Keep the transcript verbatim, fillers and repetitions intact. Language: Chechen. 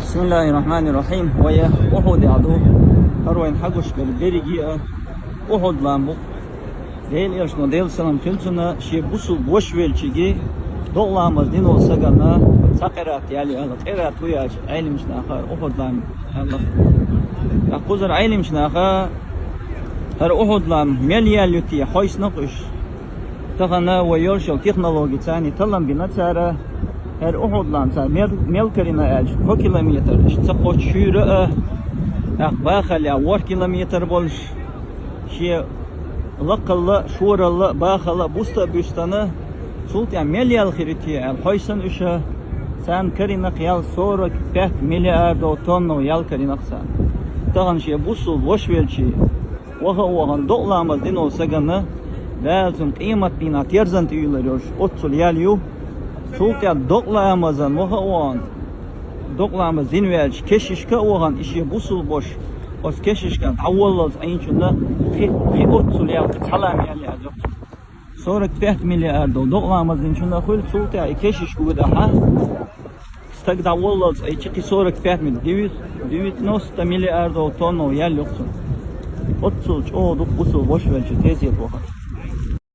بسم الله الرحمن الرحيم. Вай Ухьуде ду. ХӀара вайна хьагуш бер берриге а Ухьуд-лам бу. Делан Элчано, Делан салам хилда цунна, шен бусулба воша велча докъа ламаз дина волча сагана цхьа къираат ял аьлла. Къираат фу яц аьлча, Ӏилманча наха Ухьуд-лам аьлла. ТӀаккха кхузара Ӏилманча наха хӀара Ухьуд-лам мел ял ю те хьовсанакх уж. Тахан вай йолча технологеца талам бина цара, хӀара Ухьуд-лам цара мел, мел карийна аьлча, фу километр, иштта ца кхоччуш шура а, тӀаккха бахале ворхӀ километр болаш, шен лакхалла, шоралла, бахалла буста а буьстана, цул тӀехьа мел ял хир ю те аьлча, хьовсийна уж, царна карийнакх ял сорок пять миллиардов тонна ял карийнакх царна. Тахан шен бусулба воша велча ваха а вахана докъа ламаз дина волча сагана, Дала цунна къематдийнахьа терзан тӀа уйла йолаш, оццул ял ю. Цул тӀехьа докъа ламаза ваха а вахана, докъа ламаз дина ваьлча, кешишка а вахана, и шен бусулба воша оцу кешишка дӀаволлалц Ӏийначунна кхин, кхин оццул ял, кхин цхьа лам ял яц йоах цунна. Сорок пять миллиардов докъа ламаз динчунна хуьлу, цул тӀехьа и кешишка вуьдахь, стаг дӀаволлалц Ӏийча, кхин сорок пять миллиард, девяносто миллиардов тонна ял йоах цунна. Оццул чӀогӀа ду бусулба воша велча тезета вахар.